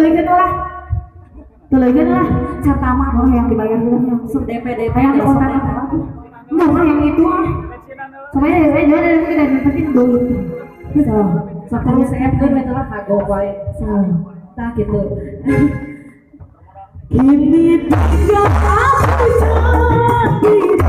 Tuluykeun lah. Tuluykeun lah. Can tamat Oh, yang dibayar dulu ya. Sok DP DP. Kayak kontak apa? Enggak mah yang itu ah. Soalnya saya jual dari mungkin yang penting duit. So, sok terus seepkeun we lah kagok wae. So, Tah gitu. Kini tinggal aku sendiri.